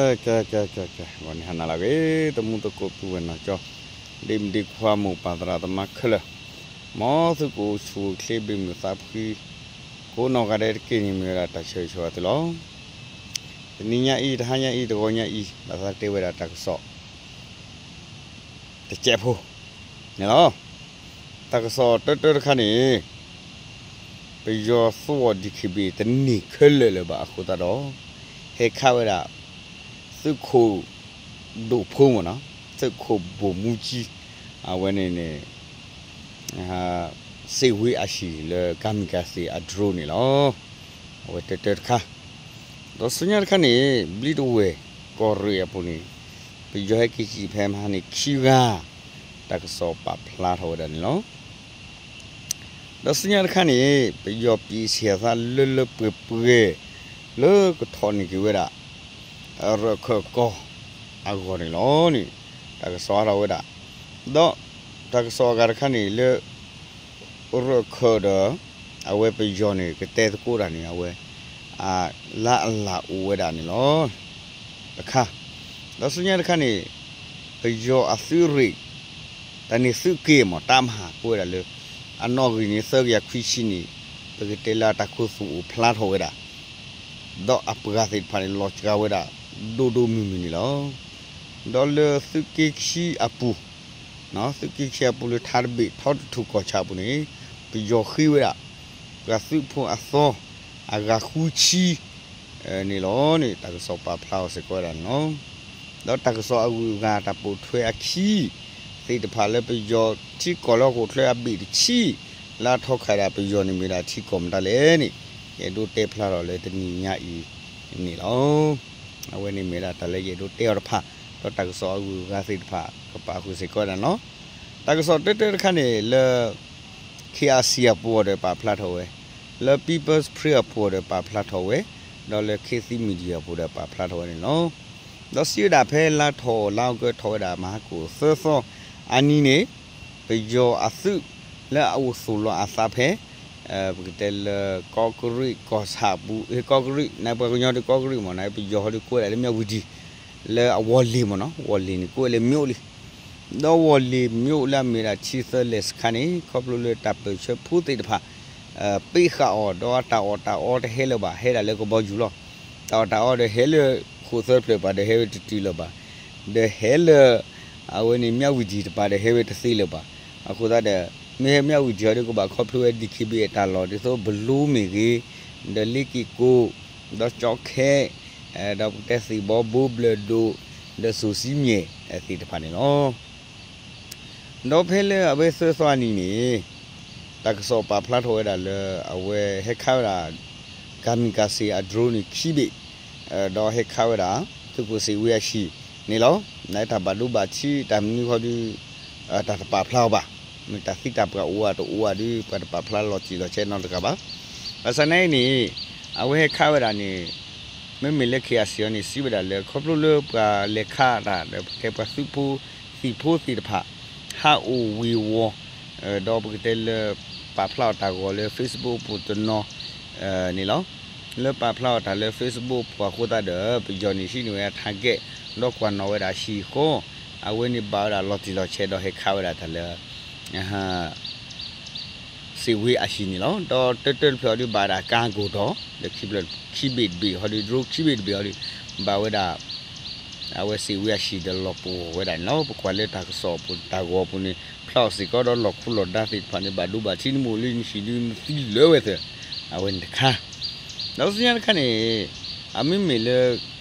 ကဲ ကဲ ကဲ ကဲ ဂီၤန့ၣ်ဟါနၤလၢအဂ့ၤ သမူသကိးပုၢ်ဝဲၢ်နီၢ်ကၠီ ဒ့မုၣ်ဒ့ခွါ မိၢ်ပၢ်သရၣ်သမါခဲလၢာ်, မ်သုကအိၣ်ဆူၣ်အိၣ်ချ့ ဘၣ်မုာ်သးဖှံ ကိးနီၢ်ဂၤဒဲးတက့ၢ်န့ၣ် မ့ၢ်ဝဲဒၣ်တၢ်ဆၢဂ့ၤဆၢဝါသုလီၤ. တနံၤညါအံၤ တဟါညါအံၤ တဂီၤညါအံၤ ဘၣ်သးတဲဝဲဒၣ်တၢ်ကစီၣ် တစဲးဖိန့ၣ်လီၤ. တၢ်ကစီၣ်တၢတၢတခါန့ၣ် ပယီၤသူအီၤ ဒံၣ်ခံဘ့ၣ် တန့ၢ်ခဲလၢာ်လၢၤဘၣ်အဃိသတးဒီး ဟဲခးဝဲဒၣ် သုးခိၣ်ဒိၣ်ဖိမ့ၢ်နီၤ, သုးခိၣ်ဘိၣ်မူကၠံ အဝဲန့ၣ်န့ၣ် စ့ၣ်ဝ့အဆံၣ်လၢ ကၤမံၤကၤစ့ၣ်အ drone န့ၣ်လီၤ. အဝဲတၢတၢတခါ ဒီးဆူညါတခါန့ၣ် ဘျံးတဝဲၢ်ကီၢ်ရ့ၣ်အပူၤန့ၣ် ပယီၤဟဲက့ၤစံၣ်ဖဲမဟါန့ၣ်ခံဂၤ တၢ်ကစီၣ်ပာ်ဖျါထီၣ်ဝဲဒၣ်န့ၣ်လီၤ. ဒီးဆူညါတခါန့ၣ် ပယီၤပံးဆံၣ်အသးလၢလၢပှဲၤပှဲၤ လၢကထီၣ်န့ၢ်က့ၤဝဲဒၣ် ရၢၢ်ခၢၣ်ကီၢ်အဂီၢ်န့ၣ်လီၤန့ၣ် တၢ်ကစီၣ်ဟးထီၣ်ဝဲဒၣ်, ဒီးတၢ်ကစီၣ်အဂၤတခါန့ၣ်လၢ ရၢၢ်ခၢၣ်ဒီး အဝဲပယီၤန့ၣ် ကတဲသကိးတၢ်န့ၣ် အဝဲ လၢအလၢ်အိၣ်ဝဲဒၣ်န့ၣ်လီၤ. တခါ ဒီးဆူညါတခါန့ၣ် ပယီၤအသုးရ့ၣ် တၢ်န့ၣ်သုးက့မး တၢ်မၤဟးကိးဝဲဒၣ်လၢ အနီၣ်ဂံၢ်န့ၣ် သၢကယၤခွံဆံန့ၣ် ပကတဲလၢအတၢ်ခိၣ်သူၣ်အိၣ်ဖျါထီၣ်ဝဲဒၣ် ဒီးအပှၤသ့ၣ်တဖၣ်န့ၣ် လီၤစှၤဝဲဒၣ် ဒိၣ်ဒိၣ်မုၢ်မုၢ်န့ၣ်လီၤ. ဒီးလၢသုးက့ခံအပူၤ သုးက့ခံအပူၤလၢထါတဘ့ၣ်ထီတထူၣ်ကီၢ်ဆၣ်အပူၤန့ၣ် ပယီၤဃ့ဝဲဒၣ် ပှၤသုးဖိအသီ အဂၤဃုဆံ န့ၣ်လီၤန့ၣ် တၢ်ကစီၣ်ပာ်ဖျါအီၤစ့ၢ်ကီးဝဲဒၣ်န့ၣ်လီၤ. ဒီးတၢ်ကစီၣ်အဂုၤအဂၤ တၢ်ပိာ်ထွဲအခံ သ့ၣ်တဖၣ်လၢပယီၤထံကီၢ်လၢဟီၣ်ခိၣ်ချၢအဘ့ၣ်တဆံ လၢအထီခးဒၣ်ပယီၤန့ၣ်မ့ၢ်ဒၣ်ထံကီၢ်မတၤလဲၣ်န့ၣ် ယအဲၣ်ဒိးတဲဖျါထီၣ်လၢတနံၤညါအံၤန့ၣ်လီၤ. အဝဲန့ၣ်မ့ၢ်ဝဲဒၣ်တၢ်လၢယအဲၣ်ဒိးတဲအီၤတဖၣ် ဒီးတၢ်ကစီၣ်အဂုၤအဂၤသ့ၣ်တဖၣ် ကပာ်ဃုာ်စ့ၢ်ကီးဝဲဒၣ်န့ၣ်လီၤ. တၢ်ကစီၣ်တၢတၢတခါန့ၣ်လၢ ခ့အၣ်စံၣ်အပူၤအီၤဒီးပာ်ဖျါထီၣ်ဝဲ, လၢ People's Spring အပူၤအီၤဒီးပာ်ဖျါထီၣ်ဝဲ, ဒီးလၢ ခေတ်သစ် Media အပူၤဒီးပာ်ဖျါထီၣ်ဝဲန့ၣ်လီၤ. ဒီးစံးဝဲဒၣ်ဖဲလါထီၣ်လါအီကူးထီၣ်ဝဲဒၣ် မဟါကိၣ်သၢသီအနံၤန့ၣ် ပယီၤအသုးလၢအအိၣ်သူၣ်လီၤအသးဖဲ ပကတဲလၢ ကီးကရံးကီၢ်ဆၣ်အပူၤ ကီးကရံး နပှၤကညီဒုးကီးကရံးမ့ၢ် နပယီၤဟီဒုးကိးဝဲဒၣ်လၢမၠၣ်ဝံၤဒံ လၢအဝီၤလ့ၤမ့ၢ်နီၤ ဝီၤလ့ၤန့ၣ် ကိးဝဲလၢမၠိလံ ဒီးဝီၤလ့ၤမၠိလၢအမ့ၢ်ဒၣ်ထံသၢလဲၤစခါန့ၣ် ခီဖျိလၢတၢ်ပၢၢ်ဆၢဖိသ့ၣ်တဖၣ် ပ့းဃာ်အီၤ ဒီးအတၢ်အီၣ်တၢ်အီတဟဲလၢၤဘၣ် ဟဲဒၣ်လၢကဘီယူၤလီၤ. တၢ်အီၣ်တၢ်အီဒီးဟဲလၢဃိၣ်သၢဖျၢၣ်ပၤဒီးဟဲဝဲတတုၤလၢၤဘၣ်, ဒီးဟဲလၢ အဝဲန့ၣ်မၠၣ်ဝံၤဒံတပၤဒီးဟဲဝဲတသ့လၢၤဘၣ်. အဃိသတးဒီး မ့ၢ်ဟဲမၠၣ်ဝံၤဒံဟီဒုးကဘၣ်ခီဖျိဝဲ ဒံၣ်ခ့ဘ့ၣ်အတၢ်လီၢ် ဒ်သိးဘလိမ့ၢ်ဂ့ၤ, ဒီးလ့က့ၤကိး, ဒီးကၠီခဲ, ဒီးပကတဲသ့ၣ်ဘီဘိဘျၢၣ်ဒိၣ်, ဒီးစိၤစံမၠဲၣ်သ့ၣ်တဖၣ်န့ၣ်လီၤ. ဒီးဖဲလၢအဝဲသၢသီအနံၤန့ၣ် တၢ်ကစီၣ်ပာ်ဖျါထီၣ်ဝဲဒၣ်လၢ အဝဲဟဲခးဝဲဒၣ် ကၤမံၤကၤစ့ၣ်အ drone န့ၣ်ခံဘ့ၣ်, ဒီးဟဲခးဝဲဒၣ် သုးခိၣ်စ့ၣ်ဝ့အဆံၣ်န့ၣ်လီၤ. နတၢ်ဘၣ်ဒိဘၣ်ထံးတၢ်မနုၤဃီဒုး တၢ်တပာ်ဖျါအီၤဘၣ်. မ့ၢ်တၢ်သံတၢ်ပှၢ်အိၣ်ဧါတအိၣ်ဧါဒုး ပှၤတပာ်ဖျါလီၤတံၢ်လီၤဆဲးနီတဂၤဘၣ်. ဘၣ်ဆၣ်နာ်အံၤန့ၣ် အဝဲဟဲခးဝဲဒၣ်န့ၣ် မ့မ့ၢ်လၢ ခ့အၣ်စံၣ် အီၤန့ၣ် စံးဝဲဒၣ်လၢ ခီဖျိလၢပှၤလဲၤခးတၢ်ဒီး ပကတဲပှၤသုးဖိသံၣ်ဖိသ့ၣ်တဖၣ် ဟးအိၣ်ဝ့ၤဝီၤ, ဒီးပကတဲလၢ ပာ်ဖျါအီၤတၢ်ဂီၤလၢ Facebook အပူၤတနီၤန့ၣ်လီၤ. လၢပာ်ဖျါအီၤတၢ်လၢ Facebook ပူၤအဃိသတးဒီး ပယီၤန့ၣ်ဟံးန့ၢ်ဝဲအ target ဒီးကွၢ်နီၣ်ဝဲဒၣ်ဟံၣ်ဃီ, အဝဲန့ၣ်ဘၣ်ဝဲဒၣ်လီၤတံၢ်လီၤဆဲးဒီးဟဲခးဝဲဒၣ်တၢ်လၢ စ့ၣ်ဝ့အဆံၣ်န့ၣ်လီၤ. ဒီးတၢတၢတဖျၢၣ်အီၤဒုးဘၣ်ဝဲဒၣ် ကါကိၢ်ဒီး ဒီးခံဘ့ၣ်တဘ့ၣ်ဟီဒုး drone ခံဘ့ၣ်တဘ့ၣ်ဟီဒုး ဘၣ်ဝဲဒၣ် အဝဲစ့ၣ်ဝ့အဆံၣ်ဒီးလီၤပှီၢ်ဝဲဒၣ်န့ၣ်လီၤ. ပကွၢ်လၢတၢ်ကစီၣ်အပူၤ တၢ်ဂီၤအပူၤန့ၣ် ဖျါအီၤစ့ၢ်ကီးဒီးလီၢ်ခူလီၢ်ဒါသ့ၣ်တဖၣ်န့ၣ် ဘၣ်ဒိဘၣ်ထံးနမိၢ်လၢနဟံၣ်ဒုးနသံလၢာ်ဝဲသၢၣ်, အဝဲန့ၣ်တခါ ဒီးဆူညါတခါန့ၣ် အမ့မ့ၢ်လၢ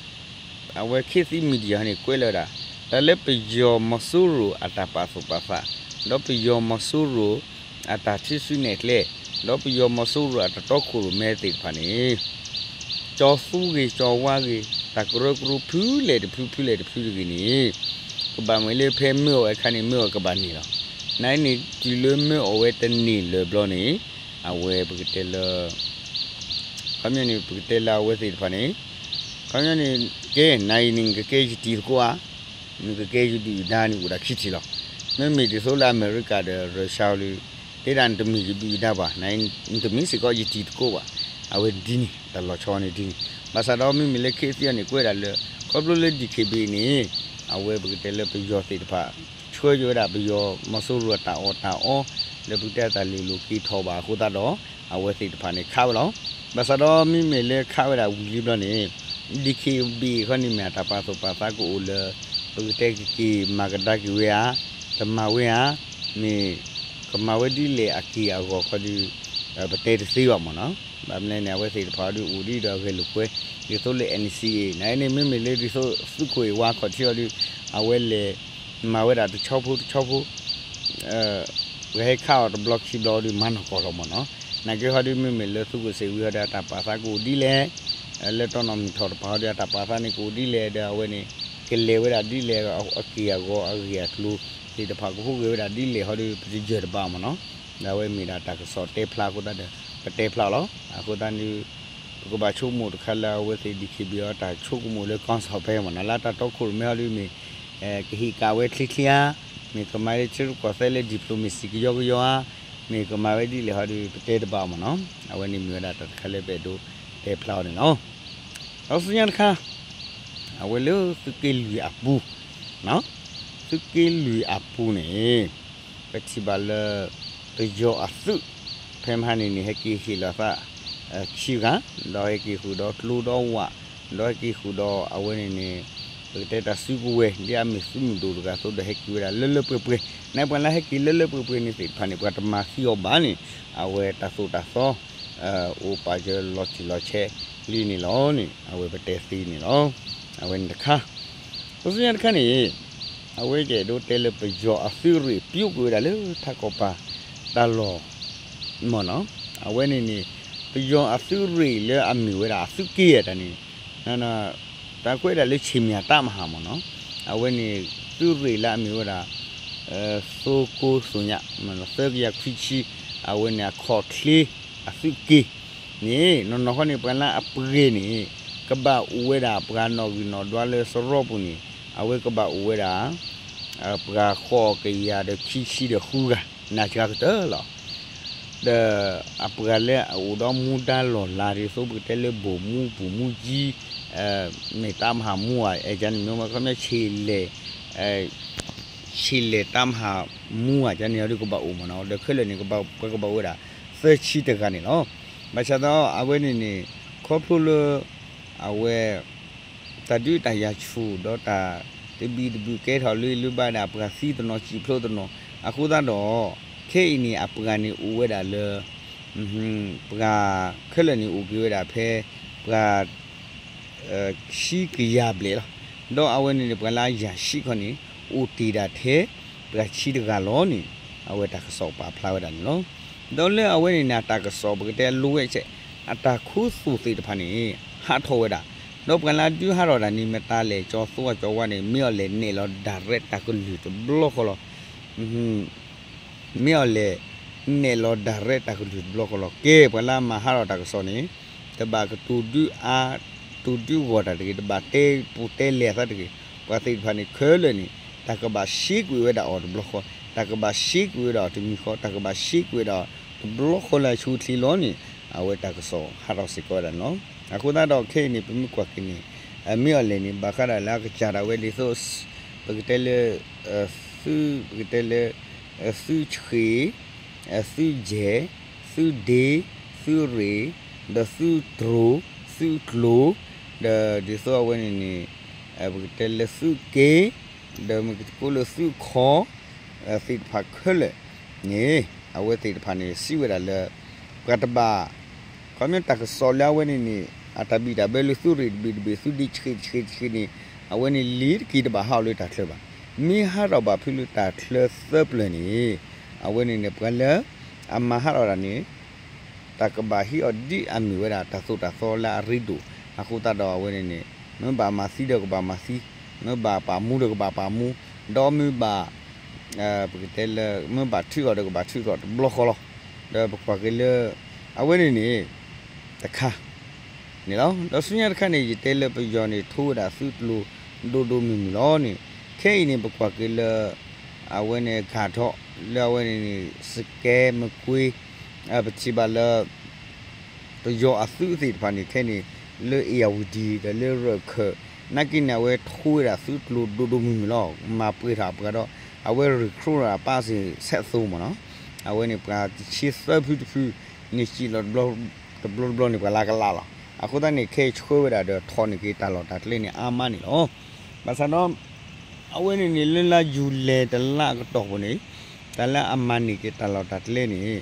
အဝဲ ခေတ်သစ် Media န့ၣ် ကွဲးလၢဝဲဒၣ် တၢ်လၢပယီၤမီၤစိရိၤအတၢ်ပာ်သူၣ်ပာ်သး ဒီးပယီၤမီၤစိရိၤအတၢ်ထံၣ်ဆူနဲၣ်ကျဲ, ဒီးပယီၤမီၤစိရိၤအတၢ်တီခိၣ်ရိၣ်မဲသ့ၣ်တဖၣ်န့ၣ် ကၠီသူဂ့ၤကၠီဝါဂ့ၤ တၢ်ကရၢကရိဖုလဲၣ်တဖု ဖုလဲၣ်တဖုတဂ့ၤန့ၣ် ကဘၣ်မ့ၢ်လၢဖဲမၢအီၤအခါန့ၣ် မၢအီၤကဘၣ်န့ၢ်လီၤ. နာ်အံၤန့ၣ် တုၤလၢမၢအီၤဝဲတန့ၢ်လၢၤဘျီန့ၣ် အဝဲပကတဲလၢ ခီပညီန့ၣ် ပကတဲလၢအဝဲသ့ၣ်တဖၣ်န့ၣ် ခီပညီန့ၣ် ကဲ နာ်အံၤန့ၣ် နကကဲယတံၤသကိးဧါ, နကကဲယဒုၣ်ယဒါန့ၣ် အိၣ်ဒၣ်ခံထံၣ်လီၤ. မ့မ့ၢ်ဒ်သိးလၢအမဲရကၤဒီးရၢၡါလၢ တဲဒၣ်နတမ့ၢ်ယဒုၣ်ယဒါဘၣ်, နာ်အံၤ နတမ့ၢ်စ့ၢ်ကီးယတံၤသကိးဘၣ်. အဝဲဒ်န့ၣ် တၢ်လီၤဆီန့ၣ်ဒ်န့ၣ်. ဘၣ်ဆၣ်ဒီးမ့မ့ၢ်လၢ ခေတ်သစ် အီၤန့ၣ် ကွဲးဒၣ်လၢ ခီ ခီဖျိလၢ DKBA န့ၣ် အဝဲပကတဲလၢပယီၤသ့ၣ်တဖၣ် ဆှၢက့ၤဝဲဒၣ်ပယီၤမီၤစိရိၤအတၢ်အီၣ်တၢ်အီ လၢပကတဲအတၢ်လုၢ်လီၢ်က့ၤထီၣ်ဘၣ်အဃိသတးဒီး အဝဲသ့ၣ်တဖၣ်န့ၣ်ခးဝဲလီၤ. ဘၣ်ဆၣ်ဒီးမ့မ့ၢ်လၢခးဝဲဒၣ်ဝံၤလံဘျီန့ၣ် DKBA ခီန့ၣ်မ့ၢ်အတၢ်ပာ်သူၣ်ပာ်သးကအိၣ်လၢ ပကတဲကက့ၤမၤကဒါက့ၤဝဲဧါ, တမၤဝဲဧါ, မ့ၢ်ကမၤဝဲဒ်လဲၣ်အက့ၢ်အဂီၤခီဒီး ပတဲတသ့ဘၣ်မ့ၢ်နီၤ. ဘၣ်မနုၤလဲၣ်န့ၣ် အဝဲသ့ၣ်တဖၣ်ဒီးအိၣ်ဒံးဒီးအဂဲၤလိာ်ကွဲ ဒ်သိးလၢ NCA န့ၣ်န့ၣ် မ့မ့ၢ်လၢဒ်သိးသုးခိၣ်အ့ၣ်ဝါခီၣ်ထံးအီၤဒီး အဝဲလဲၤမၤဝဲဒၣ်တဆီဖိတဆီဖိ ပှၤဟဲခးအီၤတဘျီခံဘျီဒီးမၤနီၢ်ကီၢ်လီၤမ့ၢ်နီၤ. နာ်က့ဟီဒီး မ့မ့ၢ်လၢသုးခိၣ်စ့ၣ်ဝံၤဟီဒီး အတၢ်ပာ်သးကအိၣ်ဒ်လဲၣ်, လၢတီနီၣ်မုၢ်ထီၣ်တဖၣ်ဟီဒီး အတၢ်ပာ်သးန့ၣ်ကအိၣ်ဒ်လဲၣ်ဒီး အဝဲန့ၣ် ကလဲၤဝဲဒၣ်ဒ်လဲၣ် အက့ၢ်အဂီၤအဂ့ၢ်အကျိၤသ့ၣ်တဖၣ် ကဖိၣ်ဂဲၤဝဲဒၣ်ဒ်လဲၣ်ဟီဒီး ပတယၢၢ်တဘၣ်မ့ၢ်နီၤ. ဒီးအဝဲမ့ၢ်ဒၣ်တၢ်ကစီၣ်တဲဖျါအဃိသတးဒီး ပတဲဖျါလီၤ. အဃိသတးဒီး ပကဘၣ်ဆိကမိၣ်တခါလၢအဝဲသ့ၣ် DKBA အတၢ်ဆိကမိၣ်လၢ ကီၢ်စီၣ်ဖဲမ့ၢ်နီၤ လၢတၢ်တီခိၣ်ရိၣ်မဲဟီဒီးမ့ၢ် ကဟ့ၣ်ကၣ်ဝဲချ့ချ့ဧါ, မ့ၢ်ကမၤလၢထံရူၢ်ကီၢ်သဲးလၢ diplomacy ကယီကယီဧါ, မ့ၢ်ကမၤဝဲဒ်လဲၣ်ဟီဒီး ပတဲတဘၣ်မ့ၢ်နီၤ. အဝဲန့ၣ်မ့ၢ်ဝဲဒၣ်တၢ်တခါလၢပအဲၣ်ဒိးတဲဖျါအီၤန့ၣ်လီၤ. ဒီးဆူညါတခါ အဝဲလၢသုးက့လွံၢ်အပူၤ, သုးက့လွံၢ်အပူၤန့ၣ် ပထံၣ်ဘၣ်လၢ ပယီၤအသုး ဖဲမဟါန့ၣ်န့ၣ် ဟဲက့ၤဟ့ၣ်လီၤသး ခံဂၤ, ဒီးဟဲက့ၤဃုာ်ဒီးကျိဒီးဝး, ဒီးဟဲက့ၤဃုာ်ဒီးအဝဲန့ၣ်န့ၣ် ပကတဲတၢ်စုကဝဲၤ ဒ်အမ့ၢ်သုးမုၢ်ဒိၣ်တဂၤအသိးဒီး ဟဲက့ၤဝဲဒၣ်လၢလၢပှဲၤပှဲၤ, နပှၤလၢဟဲက့ၤလၢလၢပှဲၤပှဲၤန့ၣ်သ့ၣ်တဖၣ်န့ၣ် ပှၤတမၤသံအီၤဘၣ်န့ၣ် အဝဲတၢ်သိၣ်တၢ်သီ အိၣ်ပာ်စၢၤလီၤတံၢ်လီၤဆဲးလံန့ၣ်လီၤန့ၣ် အဝဲပတဲသ့န့ၣ်လီၤ. အဝဲန့ၣ်တခါ, ဒီးဆူညါတခါန့ၣ် အဝဲကအဲၣ်ဒိးတဲလၢပယီၤအသုးရ့ၣ်ပျိကွံာ်ဝဲဒၣ်လၢထးကီၢ်ပၤတၢ်လီၢ် မ့ၢ်နီၤ, အဝဲန့ၣ်န့ၣ် ပယီၤအသုးရ့ၣ်လၢအမ့ၢ်ဝဲဒၣ်အသုးက့တၢ်န့ၣ် တၢ်ကွဲးဒၣ်လၢ ခြေမရတပ်မဟာ မ့ၢ်နီၤ, အဝဲန့ၣ် သုးရ့ၣ်လၢအမ့ၢ်ဝဲဒၣ် သိကိသုည သၢကယၤခွံဆံ အဝဲန့ၣ်အခီၣ်ချ့အသုးက့န့ၣ် နီၢ်နီၢ်ဃီန့ၣ် ပှၤလၢအပှ့ၤန့ၣ် ကဘၣ်အိၣ်ဝဲဒၣ်ပှၤနီၣ်ဂံၢ်နီၣ်ဒွးလၢစရီပူၤန့ၣ် အဝဲကဘၣ်အိၣ်ဝဲဒၣ် ပှၤဃိးကယၤဒီးခံဆံဒီးဃုဂၤ နၤစှၤကတၢၢ်လီၤ. ဒီးအပှၤလၢအအိၣ်ဒီးမူဒါလီၢ်လၤဒ်သိးပကတဲလၢ ဗိုလ်မှူး ဗိုလ်မှူးကြီး မ့ၢ်တပ်မဟာမှူးဧါ အဲၣ်ကန့ၣ်မ့ၢ်ဝဲခီပညီ ခြေလယ် ခြေလယ်တပ်မဟာမှူးဧါ ကန့ၣ်အီၤဒီးကဘၣ်အိၣ်မ့ၢ်နီၤ, ဒီးခဲလၢာ်န့ၣ် ပှၤကဘၣ်အိၣ်ဝဲဒၣ် သၢဆံတဂၤန့ၣ်လီၤ. ဘၣ်ဆၣ်ဒီးအဝဲန့ၣ်န့ၣ် ခီဖျိလၢ အဝဲ တၢ်ဒုးတၢ်ယၤဆူၣ် ဒီးတၢ်တဘံၣ်တဘုၣ်ကဲထီၣ်လၢလၢဘၣ်ဒၣ် ပှၤသံတနီၤ စံၣ်ဖျိတနီၤ အဃိသတးဒီး ခဲအံၤန့ၣ် အပှၤန့ၣ်အိၣ်ဝဲဒၣ်လၢ ပှၤခဲလၢာ်န့ၣ်အိၣ်က့ၤဝဲဒၣ်ဖဲ ပှၤ ခံကယၤဘျဲၣ်လီၤ. ဒီးအဝဲန့ၣ်န့ၣ် ပှၤလၢအယၤဆံးခီန့ၣ် အိၣ်တ့ၢ်ဒၣ်ထဲ ပှၤဆံးတဂၤလီၤန့ၣ် အဝဲတၢ်ကစီၣ်ပာ်ဖျါဝဲဒၣ်န့ၣ်လီၤ. ဒီးလၢအဝဲန့ၣ်န့ၣ် အတၢ်ကစီၣ်ပကတဲလိဝဲဆဲး အတၢ်ခူသူၣ်သ့ၣ်တဖၣ်န့ၣ် ဟးထီၣ်ဝဲဒၣ်, ဒီးပှၤလၢအဒုးဟးထီၣ်တၢ်န့ၣ် မတၤလဲၣ် ကၠီၤသူအကၠီၤဝါန့ၣ် မ့ၢ်အီၤလဲၣ်နဲၣ်လီၤ direct တၢ်ကလုၢ်တဘျီဃီလီၤ. မ့ၢ်အီၤလဲၣ် နဲၣ်လီၤ direct တၢ်ကလုၢ်တဘျီဃီလီၤ. ကဲ ပှၤလၢအမၤဟးထီၣ်တၢ်ကစီၣ်န့ၣ် တဘၣ်ကတိၤဒုးအါ တိၤဒုးဂီၢ်တၢ်တဂ့ၤ, တဘၣ်တဲပူၤတဲလဲၤအသးတဂ့ၤ. ပှၤသ့ၣ်တဖၣ်န့ၣ် ခဲလၢာ်န့ၣ် တၢ်ကဘၣ်ရှဲကွံာ်ဝဲဒၣ်အီၤတဘျီဃီ, တၢ်ကဘၣ်ရှဲကွံာ်ဝဲဒၣ်အီၤတမံၤဃီ, တၢ်ကဘၣ်ရှဲကွံာ်ဝဲဒၣ်အီၤတဘျီဃီလၢအဆိအချ့လီၤန့ၣ် အဝဲတၢ်ကစီၣ်ဟးထီၣ်စ့ၢ်ကီးဝဲဒၣ်န့ၣ်လီၤ. အဃိသတးဒီးခဲအံၤန့ၣ် ပမ့ၢ်ကွၢ်က့ၤန့ၣ် မ့ၢ်အီၤလဲၣ်န့ၣ် ဘၣ်ဃးဒၣ်လၢအကစၢ်ဒၣ်ဝဲဒ်သိး ပကတဲလၢ သု ပကတဲလၢ သုဆှ့ၣ် သုယဲၢ် သုဒ့ သုရ့ၣ် ဒီးသုတြိၤ သုကျိၤ ဒီးဒ်သိးအဝဲန့ၣ်န့ၣ် ပကတဲလၢသုးက့ ဒီးမ့ၢ်ကကိးလၢသုးခီ သ့ၣ်တဖၣ်ခဲလၢာ်န့ၣ် အဝဲသ့ၣ်တဖၣ်န့ၣ် စံးဝဲဒၣ်လၢ ပှၤတဘၣ် ခီပညီတၢ်ကစီၣ်လၢအဝဲန့ၣ်န့ၣ် အတၢ်ဘံၣ်တၢ်ဘၢလၢသုးရ့ၣ်တဘ့ၣ်တဘ့ၣ် သုးဒ့ဆှ့ၣ်တဆှ့ၣ်တဆှ့ၣ်န့ၣ် အဝဲန့ၣ်လံတက့ၤတဘၣ်ဟးထီၣ်လၢတၢ်ချၢဘၣ်. မ့ၢ်ဟးထီၣ်ဘၣ်ဖုလၢတၢ်ချၢသၢပျၢၤန့ၣ် အဝဲန့ၣ်န့ၣ် ပှၤလၢအမၤဟးထီၣ်တၢ်န့ၣ် တၢ်ကဘၣ်ဟံးအီၤဒ်အမ့ၢ်ဝဲဒၣ်တၢ်သိၣ်တၢ်သီလၢအရ့ဒိၣ် အဃိသတးဒီးအဝဲန့ၣ်န့ၣ် မ့ၢ်ဘၣ်မၤသံဒီးကဘၣ်မၤသံ, မ့ၢ်ဘၣ်ပာ်မူဒီးကဘၣ်ပာ်မူ, ဒီးမ့ၢ်ဘၣ် ပကတဲလၢ မ့ၢ်ဘၣ်ထုးထီၣ်ဒီးကဘၣ်ထုးထီၣ်တဘျီဃီလီၤ. ဒီးပကွၢ်က့ၤလၢ အဝဲန့ၣ်န့ၣ် တခါ န့ၣ်လီၤ. ဒီးဆူညါတခါန့ၣ် ယတဲလၢပယီၤန့ၣ် ထိဝဲဒၣ်သုးကျိၤဒိၣ်ဒိၣ်မုၢ်မုၢ်လီၤန့ၣ်, ခဲအံၤန့ၣ် ပကွၢ်က့ၤလၢ အဝဲန့ၣ် ဂၤထီၣ် လၢအဝဲန့ၣ်န့ၣ် စကဲမကွ့ ပထံၣ်ဘၣ်လၢ ပယီၤအသုးသ့ၣ်တဖၣ်န့ၣ် ခဲအံၤန့ၣ် လၢအ့ၣ်ယၣ်ဝတံၤ ဒီးလၢရၢၢ်ခၢၣ် နာ်က့န့ၣ် အဝဲထိဝဲဒၣ်သုးကျိၤဒိၣ်ဒိၣ်မုၢ်မုၢ်လီၤ. မၤပှဲၤထီၣ်အပှၤဒီး အဝဲ recruit အပၢ်စ့ၢ်ဆဲးသိမ့ၢ်နီၤ. အဝဲန့ၣ်ပှၤတဆံသၢဖုတဖု န့ၣ်စံးလီၤ တဘျီတဘျီန့ၣ် ပှၤလၢကလးလီၤ. အဃိသတးန့ၣ် ခဲအံၤဆှၢဝဲဒၣ်ဒီးထီၣ်န့ၢ်က့ၤတၢ်လီၢ်တၢ်ကျဲန့ၣ်အါမးန့ၣ်လီၤ. ဘၣ်ဆၣ်ဒီး အဝဲန့ၣ်န့ၣ် လၢလါယူၤလံတလါအကတီၢ်ပူၤန့ၣ် တၢ်လၢအမၤန့ၢ်က့ၤတၢ်လီၢ်တၢ်ကျဲန့ၣ်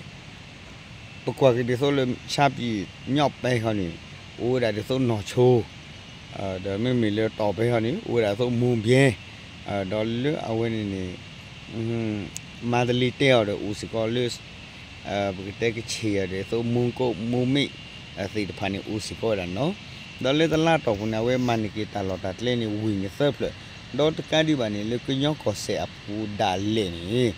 ပကွၢ်က့ၤဒ်သိးလၢ ရှမ်းပြည်မြောက်ပိုင်း ခီန့ၣ် အိၣ်ဝဲဒၣ်ဒ်သိးနီၢ်ဆိ ဒီးမ့မ့ၢ်လၢတီၢ်ဖဲခီန့ၣ် အိၣ်ဝဲဒၣ်ဒ်သိး မိုးဗြဲ ဒီးလၢအဝဲန့ၣ်န့ၣ် မန္တလေး တဲအီၤဒီးအိၣ်စ့ၢ်ကီးလၢ ပကတဲကဆ့ၣ်အီၤဒ်သိး မိုးကုတ် မိုးမိတ် သ့ၣ်တဖၣ်န့ၣ်အိၣ်စ့ၢ်ကီးဝဲဒၣ်န့ၣ်လီၤ. ဒီးလၢတလါတီၢ်ပူၤန့ၣ် အဝဲမၤန့ၢ်က့ၤတၢ်လီၢ်တၢ်ကျဲန့ၣ် ဝ့ၢ်န့ၣ်သၢဖျၢၣ်, ဒီးတကးဒံးဘၣ်န့ၣ် လၢကညီကီၢ်စဲၣ်အပူၤဒၣ်လဲာ်န့ၣ်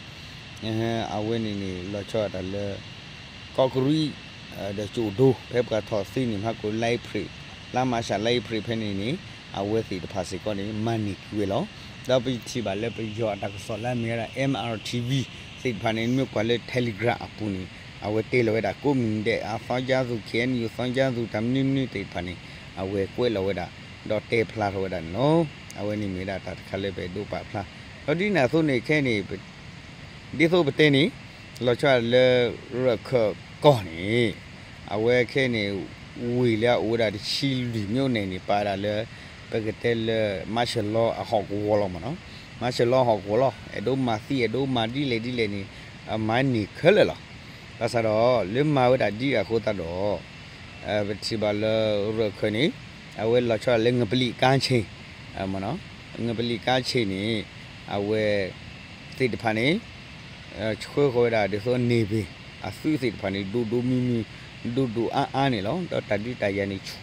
အဝဲန့ၣ်န့ၣ် လီၤဆီဒၣ်တၢ်လၢ ကီးကရံး ဒီးကၠိၣ်ဒိ ဖဲပှၤထီၣ်သ့န့ၣ် မဟါကိၣ် လါအ့ဖြ့ၣ် လါမၤရှး လါအ့ဖြ့ၣ်ဖဲန့ၣ်န့ၣ် အဝဲသ့ၣ်တဖၣ်စ့ၢ်ကီးန့ၣ် မၤန့ၢ်က့ၤဝဲလီၤ. ဒီးပထံၣ်ဘၣ်လၢပယီၤအတၢ်ကစီၣ်လၢအမ့ၢ်ဝဲဒၣ် M R T V သ့ၣ်တဖၣ်န့ၣ် မ့ၢ်ကွၢ်လၢ Telegram အပူၤန့ၣ် အဝဲတဲလီၤဝဲဒၣ် ကိးမုၢ်ဒဲး အသီကၠါသူ K N U သီကၠါသူ တၢ်မနုၤမနုၤသ့ၣ်တဖၣ်န့ၣ် အဝဲကွဲးလီၤဝဲဒၣ် ဒီးတဲဖျါထီၣ်ဝဲဒၣ်န့ၣ်လီၤ. အဝဲန့ၣ်မ့ၢ်ဝဲဒၣ်တၢ်တခါလၢပအဲၣ်ဒိးပာ်ဖျါ ဒီးဒ်န့ၣ်အသိးန့ၣ် ခဲအံၤန့ၣ် ဒ်သိးပတဲန့ၣ် လီၤဆီဒၣ်လၢ ရၢၢ်ခၢၣ်ကီၢ်န့ၣ် အဝဲခဲအံၤန့ၣ် ဝ့ၢ်လၢအအိၣ်ဝဲဒၣ်တဆံလွံၢ် မြို့နယ် န့ၣ် ပာ်ဝဲဒၣ်လၢ ပကတဲလၢ martial law အဟီၣ်ကဝီၤလီၤမ့ၢ်နီၤ. martial law အဟီၣ်ကဝီၤလီၤ. အဲၣ်ဒိးမၤသံ အဲၣ်ဒိးမၤဒ်လဲၣ်ဒ်လဲၣ်န့ၣ် အမၤန့ၢ်ခဲလၢာ်လီၤ. ဘၣ်ဆၣ်ဒီး လၢမၤဝဲဒၣ်ဒ်အဃိသတးဒီး ပထံၣ်ဘၣ်လၢရၢၢ်ခၢၣ်န့ၣ် အဝဲလီၤဆီဒၣ်လၢ ငပလီကါဆ့ၣ် မ့ၢ်နီၤ. ငပလီကါဆ့ၣ်န့ၣ် အဝဲသ့ၣ်တဖၣ်န့ၣ် ဆှၢဃီၤဝဲဒၣ်ဒ်သိးန့ၣ်ပ့ၤ အသုးသ့ၣ်တဖၣ်န့ၣ် ဒိၣ်ဒိၣ်မုၢ်မုၢ် ဒိၣ်ဒိၣ်အါအါန့ၣ်လီၤ. ဒီးတၢ်ဒုးတၢ်ယၤန့ၣ် ဆူၣ်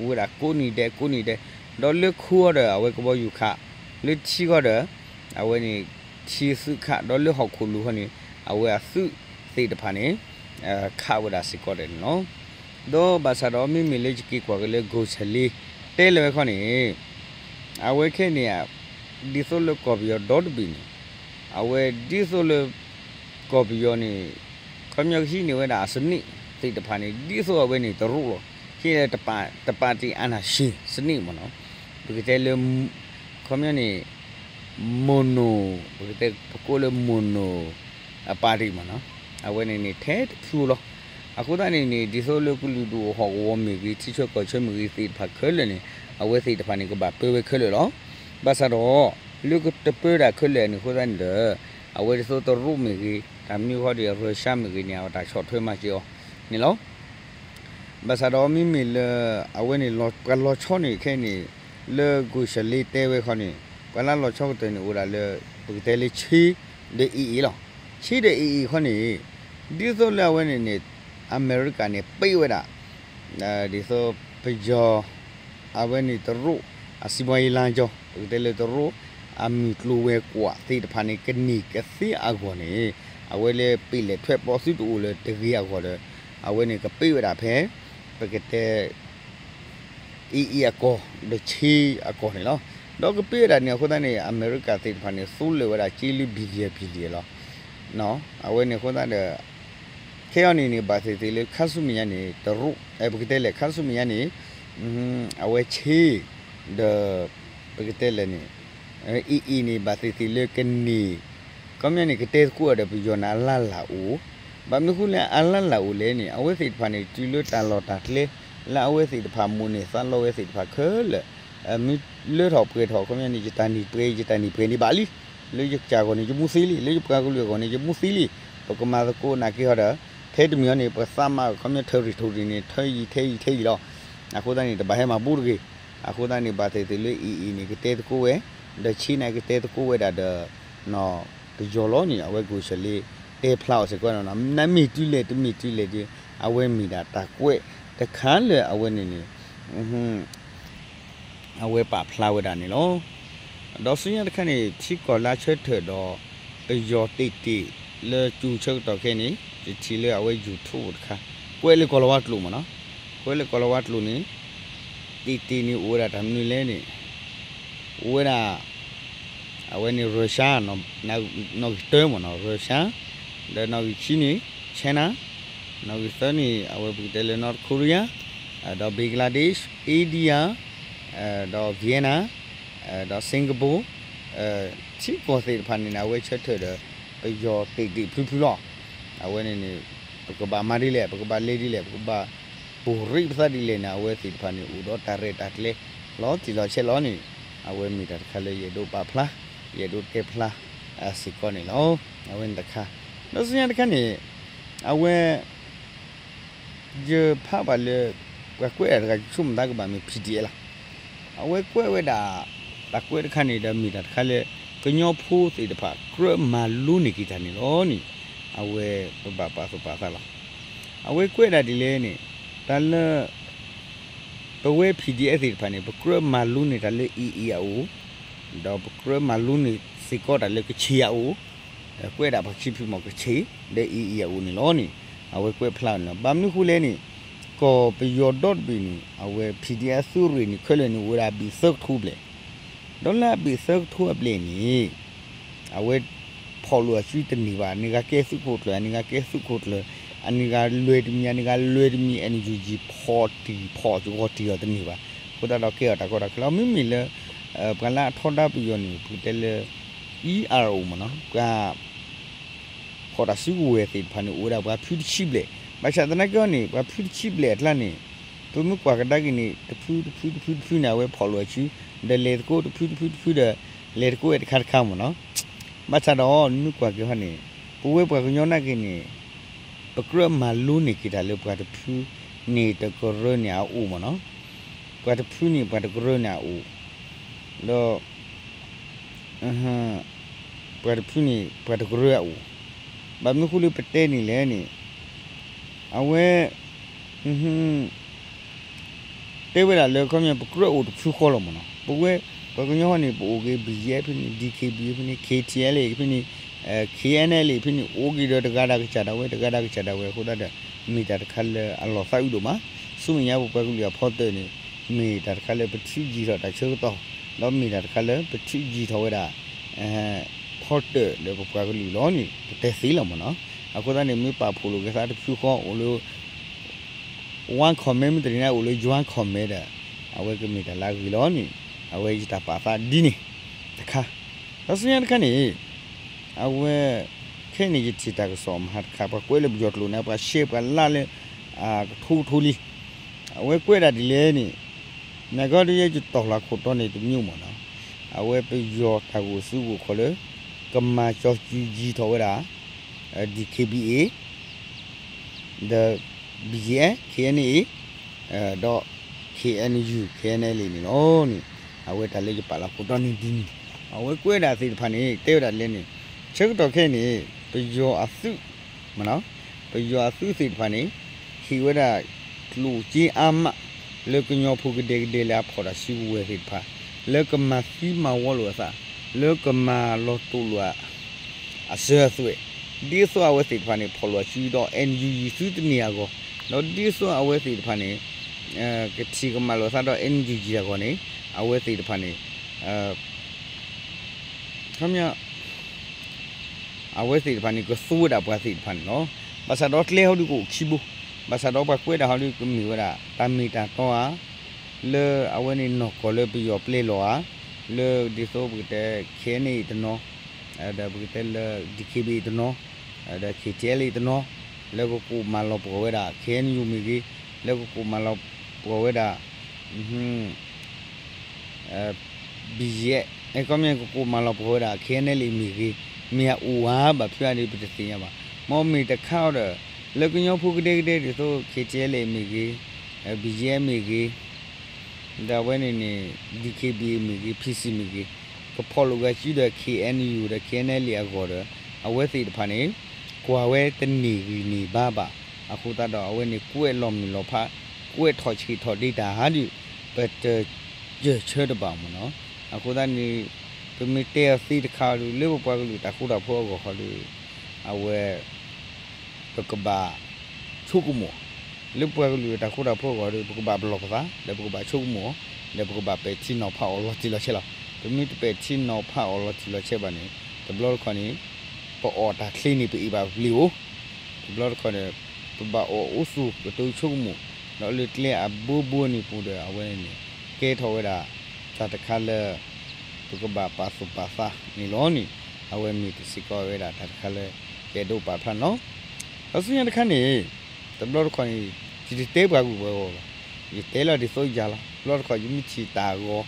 ဝဲဒၣ်ကိးနံၤဒဲးကိးနံၤဒဲး ဒီးလၢခိအီၤဒီး အဝဲကဘီယူၤခး လၢထံဃီဒီး အဝဲန့ၣ် ထံသုးခး ဒီးလၢဟီၣ်ခိၣ်လိၤဃီန့ၣ် အဝဲအသုးသ့ၣ်တဖၣ်န့ၣ် ခးဝဲဒၣ်စ့ၢ်ကီးဒဲးန့ၣ်လီၤ. ဒီးဘၣ်ဆၣ်ဒီးမ့မ့ၢ်လၢယက့ၤကွၢ်က့ၤလၢ ကိၣ်စလ့ တဲလၢၤဝဲခီန့ၣ် အဝဲခဲအံၤန့ၣ် ဒ်သိးလၢကီၢ်ပယီၤဒီတဘ့ၣ်န့ၣ် အဝဲဒ်သိးလၢ ကီၢ်ပယီၤန့ၣ် ခီပညီကဟံးန့ၢ်ဝဲဒၣ်အစနစ်သ့ၣ်တဖၣ်န့ၣ် ဒ်သိးအဝဲန့ၣ်တရူးလီၤ. ဟ့ၣ်လၢ တပာ်တံၢ်အါနၢ်ၡ့စနစ်မ့ၢ်နီၤ. ပကတဲလၢ ခီပညီန့ၣ် mono ပကတဲပကိးလၢ mono အပာ်တံၢ်မ့ၢ်နီၤ. အဝဲန့ၣ်န့ၣ်ထဲတဖုလီၤ. အဃိသတးန့ၣ်န့ၣ် ဒ်သိးလၢကလုာ်ဒူၣ်ဟီၣ်ကဝီၤမ့ၢ်ဂ့ၤ ထံဆၢကီၢ်ဆၢမ့ၢ်ဂ့ၤသ့ၣ်တဖၣ်ခဲလၢာ်န့ၣ် အဝဲသ့ၣ်တဖၣ်န့ၣ် ကဘၣ်ပၢဝဲခဲလၢာ်လီၤ. ဘၣ်ဆၣ်ဒီး လၢကတပၢတၢ်ခဲလၢာ်န့ၣ်အဃိသတးန့ၣ်ဒီး အဝဲဒ်သိးတရူးမ့ၢ်ဂ့ၤ တၢ်မနုၤဃီဒီး ရၢၡါမ့ၢ်ဂ့ၤန့ၣ် အဝဲတၢ်ဆီၣ်ထွဲမၤစၢၤအီၤန့ၣ်လီၤ. ဘၣ်ဆၣ်ဒီးမ့မ့ၢ်လၢ အဝဲန့ၣ် ပှၤလီၤဆီန့ၣ်ခဲအံၤန့ၣ် လၢကိၣ်စလ့တဲဝဲခီန့ၣ် ပှၤလၢလီၤဆီကတၢၢ်န့ၣ်အိၣ်ဒၣ်လၢ ပကတဲလၢ ဆ့ဒီး အ့ၣ်အ့ၣ် လီၤ. ဆ့ဒီး အ့ၣ်အ့ၣ် ခီန့ၣ် ဒ်သိးလၢအဝဲန့ၣ်န့ၣ် အမဲရကၤန့ၣ် ပ့ၢ်ဝဲဒၣ် ဒ်သိးပယီၤ အဝဲန့ၣ်တရူး အစီးပွားရေးလမ်းကြောင်း ပကတဲလၢတရူး အမုၢ်ကျိၤဝဲၤကွာ်သ့ၣ်တဖၣ်န့ၣ် ကန့ၢ်ကသ့အဂီၢ်န့ၣ် အဝဲလၢပ့ၢ်လဲၣ်ထွဲပီသုတအိၣ်လၢတဂ့ၤအဂီၢ်ဒီး အဝဲန့ၣ်ကပ့ၢ်ဝဲဒၣ်ဖဲ ပကတဲ အ့ၣ်အ့ၣ် အကီၢ် ဒီးဆ့အကီၢ်န့ၣ်လီၤ. ဒီးကပ့ၢ်ဝဲဒၣ်န့ၣ်အဃိသတးန့ၣ် အမဲရကၤသ့ၣ်တဖၣ်န့ၣ် သူလၢာ်ဝဲဒၣ်က့လၢ billion billion လီၤ. အဝဲန့ၣ်အဃိသတးဒီး ခဲအံၤန့ၣ်န့ၣ် ဘၣ်သ့ၣ်သ့ၣ်လၢခါဆူမဲာ်ညါန့ၣ် တရူး ပကတဲလဲၣ် ခါဆူမဲာ်ညါန့ၣ် အဝဲဆ့ ဒီး ပကတဲလဲၣ်န့ၣ် အ့ၣ်အ့ၣ် န့ၣ် ဘၣ်သ့ၣ်သ့ၣ်လၢကန့ၢ် ခီပညီန့ၣ် ကတဲသကိးအီၤဒီးပယီၤန့ၣ် အလၢ်လၢ်အိၣ်, ဘၣ်မနုၤဃိလၢအလၢ်လၢ်အိၣ်လဲၣ်န့ၣ် အဝဲသ့ၣ်တဖၣ်န့ၣ် တုၤလၢတၢ်လီၢ်တၢ်ကျဲ လၢအဝဲသ့ၣ်တဖၣ်မိၣ်န့ၢ်သးလီဝဲသ့ၣ်တဖၣ်ခဲလၢာ် မ့ၢ်လၢထီၣ်ပှဲၤထီၣ် ခီပညီန့ၣ် ယတၢ်န့ၢ်ပှဲၤ ယတၢ်န့ၢ်ပှဲၤန့ၣ်ဘၣ်လံ, လၢယကစၢ်အဂီၢ်န့ၣ် ယမူသ့လံ, လၢယပှၤကလုာ်အဂီၢ်န့ၣ် ယမူသ့လံ, ပကမၤသကိးနာ်က့ဟီဒီး ထဲတမံၤအံၤန့ၣ် ပသးမး ခီပညီ ထၢရံၣ်ထူၣ်ရံၣ်န့ၣ် ထၢယံာ်ထဲယံာ်ထဲယံာ်လီၤ. အဃိသတးန့ၣ် တဘၣ်ဟဲမၤဘူတဂ့ၤ. အဃိသတးန့ၣ် ဘၣ်သ့ၣ်သ့ၣ်လၢ အ့ၣ်အ့ၣ် န့ၣ် ကတဲသကိးဝဲ, ဒီးဆ့န့ၣ် ကတဲသကိးဝဲဒၣ်ဒီး ပယီၤလီၤန့ၣ် အဝဲကိၣ်စလ့ တဲဖျါအီၤစ့ၢ်ကီးန့ၣ် နမ့ၢ်တုၤလဲၣ်တမ့ၢ်တုၤလဲၣ်ဒီး အဝဲမ့ၢ်ဒၣ်တၢ်ကွဲးတခါလၢအဝဲန့ၣ်န့ၣ် အဝဲပာ်ဖျါဝဲဒၣ်န့ၣ်လီၤ. ဒီးဆူညါတခါန့ၣ် ထံကီၢ်လၢဆၢထၢၣ်ဒီး ပယီၤတ့ၢ်တ့ၢ်လၢကၠူဆၢကတီၢ်ခဲအံၤန့ၣ် ယထံၣ်လၢအဝဲ YouTube တခါ ကွဲးလၢကီၢ်လီၤဝါကျိာ်မ့ၢ်နီၤ, ကွဲးလၢကီၢ်လီၤဝါကျိာ်န့ၣ် တ့ၢ်တ့ၢ်န့ၣ်အိၣ်ဝဲဒၣ်တၢ်မနုၤလဲၣ်န့ၣ် အိၣ်ဝဲဒၣ် အဝဲန့ၣ် Russia နီၣ်ဂံၢ်တၢမ့ၢ်နီၤ Russia, ဒီးနီၣ်ဂံၢ်ခံန့ၣ် China, နီၣ်ဂံၢ်သၢန့ၣ် အဝဲပကတဲလၢ North Korea, ဒီး Bangladesh, India, ဒီး Vietnam, ဒီး Singapore ထံကီၢ်သ့ၣ်တဖၣ်န့ၣ်န့ၣ် အဝဲဆၢထၢၣ်ဒီး ပယီၤတ့ၢ်တ့ၢ်ဖျုဖျုလီၤ. အဝဲန့ၣ်န့ၣ် ပကဘၣ်မၤဒ်လဲၣ် ပကဘၣ်လဲၤဒ်လဲၣ် ပကဘၣ်ပူၤရ့ပသးဒ်လဲၣ်န့ၣ် အဝဲသ့ၣ်တဖၣ်န့ၣ် အိၣ်ဒီးတၢ်ရဲၣ်တၢ်ကျဲၤ လီၤတံၢ်လီၤဆဲးလီၤန့ၣ် အဝဲမ့ၢ်တၢ်တခါလၢယအဲၣ်ဒိးပာ်ဖျါ ယအဲၣ်ဒိးတဲဖျါ စ့ၢ်ကီးန့ၣ်လီၤ. အဝဲန့ၣ်တခါ ဒီးဆူညါတခါန့ၣ် အဝဲ ယဖးဘၣ်လၢ ပှၤကွဲးဒၣ်တဂၤ ယဆိကမိၣ်သးကဘၣ်မ့ၢ် P D F လီၤ. အဝဲကွဲးဝဲဒၣ် တၢ်ကွဲးတခါန့ၣ်ဒီးမ့ၢ်တၢ်တခါလၢ ကညီဖိသ့ၣ်တဖၣ် ကြၢးမၤလိန့ၢ်က့ၤတၢ်န့ၣ်လီၤန့ၣ် အဝဲပဘၣ်ပာ်သူၣ်ပာ်သးလီၤ. အဝဲကွဲးဒၣ်ဒ်လဲၣ်န့ၣ် တၢ်လၢ ပဝဲ P D F သ့ၣ်တဖၣ်န့ၣ် ပကြၢးမၤလိန့ၢ်တၢ်လၢ A A အအိၣ်, ဒီးပကြၢးမၤလိန့ၢ်စ့ၢ်ကီးတၢ်လၢကခ့ၣ်အအိၣ်, ကွဲးဒၣ်ပှၤခံဖုမ့ၢ်ကခ့ၣ် လၢ A A အအိၣ်န့ၣ်လီၤန့ၣ် အဝဲကွဲးဖျါအီၤန့ၣ်လီၤ. ဘၣ်မနုၤဃိလဲၣ်န့ၣ် ကီၢ်ပယီၤဒီတဘ့ၣ်န့ၣ် အဝဲ P D F သုးရ့ၣ်န့ၣ် ခဲလၢာ်န့ၣ် အိၣ်ဝဲဒၣ်ဘ့ၣ်သၢကထိဘျဲၣ် ဒီးလၢအဘ့ၣ်သၢကထိအဘျဲၣ်န့ၣ် အဝဲဖီၣ်လိာ်အစုတန့ၢ်ဘၣ်, အန့ၣ်ဂၤကဲသုးခိၣ်ကျၢၢ် အန့ၣ်ဂၤကဲသုးခိၣ်ကျၢၢ်, အန့ၣ်ဂၤလွဲၢ်တမံၤ အန့ၣ်ဂၤလွဲၢ်တမံၤ NUG ဖီၣ်တံၢ်ဖီၣ်ဂီၤတံၢ်အီၤတန့ၢ်ဘၣ်. အဃိသတးဒီးကဲအီၤတၢ်ကီတၢ်ခဲလီၤ. မ့မ့ၢ်လၢ ပှၤလၢအထီဒါပယီၤန့ၣ် ပကတဲလၢ E R O မ့ၢ်နီၤ ပှၤ ဖီၣ်တၢ်စုကဝဲၤသ့ၣ်တဖၣ်န့ၣ် အိၣ်ဝဲဒၣ်ပှၤဖုတဆံဘျဲၣ်, ဘၣ်ဆၣ်သနာ်က့အီၤန့ၣ် ပှၤဖုတဆံဘျဲၣ်အကျါန့ၣ် ပမ့ၢ်ကွၢ်ကဒါက့ၤန့ၣ် တဖုတဖုတဖုတဖုန့ၣ် အဝဲဖီၣ်လိာ်အစု ဒီးလဲၤသကိးတဖုတဖုတဖုဒီး လဲၤသကိးဝဲတခါတခါမ့ၢ်နီၤ. ဘၣ်ဆၣ်ဒီးနမ့ၢ်ကွၢ်က့ၤဟီန့ၣ် ပဝဲပှၤကညီနာ်က့ၤန့ၣ် ပကြၢးမၤလိန့ၢ်က့ၤတၢ်လၢပှၤတဖုန့ၣ်တကရၢန့ၣ်အအိၣ်မ့ၢ်နီၤ, ပှၤတဖုန့ၣ်ပှၤတကရၢန့ၣ်အအိၣ်, ဒီး ပှၤတဖုန့ၣ် ပှၤတကရၢအအိၣ်, ဘၣ်မနုၤဃိလၢပတဲန့ၣ်လဲၣ်န့ၣ် အဝဲ တဲဝဲဒၣ်လၢခီပညီ ပကြၢးအိၣ်တဖုဃီလီၤမ့ၢ်နီၤ. ပဝဲ ပှၤကညီဟီန့ၣ် ပအိၣ်က့ၤ B G F ဖဲန့ၣ် D K B A ဖဲန့ၣ် K T L A ဖဲန့ၣ် K N L A ဖဲန့ၣ် အိၣ်က့ၤဒီးတဂၤဒၣ်ကစၢ်ဒၣ်ဝဲ တဂၤဒၣ်ကစၢ်ဒၣ်ဝဲအဃိသတးဒီး မ့ၢ်တၢ်တခါလၢအလီၤသးအုးဒိၣ်မး. ဆူမဲာ်ညါပပှၤကလုာ်အဖီတၢၣ်န့ၣ် မ့ၢ်တၢ်တခါလၢပထုးယံၤထီၣ်တၢ်ဆၢကတီၢ် ဒီးမ့ၢ်တၢ်တခါလၢပထုးယံၤထီၣ်ဝဲဒၣ် ဖီတၢၣ်လၢပပှၤကလုာ်လီၤန့ၣ် တတဲသ့လီၤမ့ၢ်နီၤ. အဃိသတးန့ၣ် မ့ၢ်ပာ်ဖှိၣ်လိာ်က့ၤသးတဖုဃီ အိၣ်လၢ one comment မ့ၢ်တနံၤန့ၣ် အိၣ်လၢ ယွၤ comment ဒီး အဝဲကမ့ၢ်တၢ်လၢအဂ့ၤလီၤန့ၣ် အဝဲယတၢ်ပာ်သးဒ်န့ၣ်တခါ. ဒီးဆူညါတခါန့ၣ် အဝဲ ခဲအံၤန့ၣ် ယထံၣ်တၢ်ကစီၣ်မဟါတခါ ပှၤကွဲးလၢပယီၤကျိာ်န့ၣ် ပှၤ share ပှၤလၢ်လၢ ကထိကထိလံ. အဝဲကွဲးဒၣ်ဒ်လဲၣ်န့ၣ် နကီဒ်ယဲယတီၢ်လီၤခိၣ်တီန့ၣ်တမံၤမ့ၢ်နီၤ. အဝဲပယီၤတၢ်ဂိၢ်စုဂိၢ်ခီၣ်လၢ ကမၤကၠီၤစုယံၤထီၣ်ဝဲဒၣ် D K B A ဒီး B G F K N A ဒီး K N U K N L A န့ၣ်လီၤန့ၣ် အဝဲတၢ်လၢယပာ်လီၤခိၣ်တီန့ၣ်ဒ်န့ၣ် အဝဲကွဲးဒၣ်သ့ၣ်တဖၣ်န့ၣ် တဲဝဲဒၣ်လဲၣ်န့ၣ် ဆၢကတီၢ်ခဲအံၤန့ၣ် ပယီၤအသုး ပယီၤအသုးသ့ၣ်တဖၣ်န့ၣ် ဟ့ၣ်ဝဲဒၣ် ကျိၣ်စ့အါမး လၢကညီဖိကဒဲကဒဲလၢအဖီၣ်တၢ်စုကဝဲၤသ့ၣ်တဖၣ် လၢကမၤသံမၤဝီလိာ်အသး လၢကမၤလီၤတိာ်လိာ် အစၢၤအသွဲၣ် ဒ်သိးအဝဲသ့ၣ်တဖၣ်န့ၣ် ဖီၣ်လိာ်အစုဒီး N U G သုတန့ၢ်အဂီၢ် ဒီးဒ်သိးအဝဲသ့ၣ်တဖၣ်န့ၣ် ကထံၣ်ကမၤလိာ်အသးဒီး N U G အဂီၢ်န့ၣ် အဝဲသ့ၣ်တဖၣ်န့ၣ် ခီပညီ အဝဲသ့ၣ်တဖၣ်န့ၣ် ကသူဝဲဒၣ်ပှၤသ့ၣ်တဖၣ်န့ၣ်လီၤ. ဘၣ်ဆၣ်ဒီးကျဲဟီဒုးကအိၣ်ခံဘိ, ဘၣ်ဆၣ်ဒီးပှၤကွဲးဒၣ်ဟီဒုးကမ့ၢ်ဝဲဒၣ် တၢ်မ့ၢ်တၢ်တီဧါ, လၢအဝဲန့ၣ်နီၢ်ကီၢ်လၢပယီၤပျဲလီၤဧါ, လၢဒ်သိးပကတဲ K N A တနီၤ, ဒီးပကတဲလၢ D K B A တနီၤ, ဒီး K T L A တနီၤ, လၢကကိးမၤလီၤပှီၢ်ဝဲဒၣ် K N U မ့ၢ်ဂ့ၤ, လၢကကိးမၤလီၤပှီၢ်ဝဲဒၣ် ဘံယဲၢ် အဲ ခီပညီကကိးမၤလီၤပှီၢ်ဝဲဒၣ် K N L A မ့ၢ်ဂ့ၤ, မ့ၢ်အအိၣ်ဧါ ဘၣ်ဖုးဧါန့ၣ် ပတသ့ၣ်ညါဘၣ်. မ်မ့ၢ်တခါအီၤဒီး လၢကညီဖိကဒဲကဒဲဒ်သိး K T L A မ့ၢ်ဂ့ၤ, ဘံယဲၢ်မ့ၢ်ဂ့ၤ, ဒီးအဝဲန့ၣ်န့ၣ် D K B A မ့ၢ်ဂ့ၤ, P C မ့ၢ်ဂ့ၤ, ကဖီၣ်လိာ်ဂၤစုဒီး K N U ဒီး K N L A အဂီၢ်ဒီး အဝဲသ့ၣ်တဖၣ်န့ၣ် ကွၢ်ဝဲတန့ၢ်ဂံၢ်န့ၢ်ဘါဘၣ်. အဃိသတးဒီး အဝဲန့ၣ်ကွဲးလီၤမုၢ်လီၤဖး, ကွဲးထီၣ်ဆံးထီၣ်ဒ့တၢ်ဟးဒုး ပတ စၢၤဆၢတဘၣ်မ့ၢ်နီၤ. အဃိသတးန့ၣ် ပမ့ၢ်တဲအီၤသ့တခါဒီး လၢပပှၤကလုာ်တၢ်ဃူတၢ်ဖိးအဂီၢ်ဃီဒီး အဝဲ ပကဘၣ်ဆိကမိၣ်, လၢပပှၤကလုာ်တၢ်ဃူတၢ်ဖိးအဂီၢ်ဒီး ပကဘၣ်ပလီၢ်ပသး ဒီးပကဘၣ်ဆိကမိၣ်, ဒီးပကဘၣ်ပဲာ်ထံနီၤဖးအီၤလီၤတံၢ်လီၤဆဲးလီၤ. ပမ့ၢ်တပဲာ်ထံနီၤဖးအီၤလီၤတံၢ်လီၤဆဲးဘၣ်န့ၣ် တဘျီတခီၣ်န့ၣ် ပအီၣ်တၢ်ချ့န့ၣ် ပအ့ၣ်ဘၣ်ပျ့ၤဧိၤ, တဘျီတခီၣ်န့ၣ် ပဘၣ်အီၣ်အိၣ်သူၣ်ကတိၤဆိကမိၣ်, ဒီးလၢကျဲအဘိဘိန့ၣ်ပူၤဒီး အဝဲန့ၣ်န့ၣ် ကဲထီၣ်ဝဲဒၣ် တၢ်တခါလၢ ပကဘၣ်ပာ်သူၣ်ပာ်သးန့ၣ်လီၤန့ၣ်, အဝဲမ့ၢ်တစ့ၢ်ကီးဝဲဒၣ်တၢ်တခါလၢ ယအဲၣ်ဒိးပာ်ဖျါန့ၣ်လီၤ. ဒီးဆူညါတခါန့ၣ် တဘျီတခီၣ်န့ၣ် ယတတဲပှၤဂုၤပှၤဂီၤဘၣ်, ယတဲလီၤဒ်သိးယၤလီၤ. တဘျီတခီၣ်ယမ့ၢ်ထံၣ်တၢ်ဂီၤ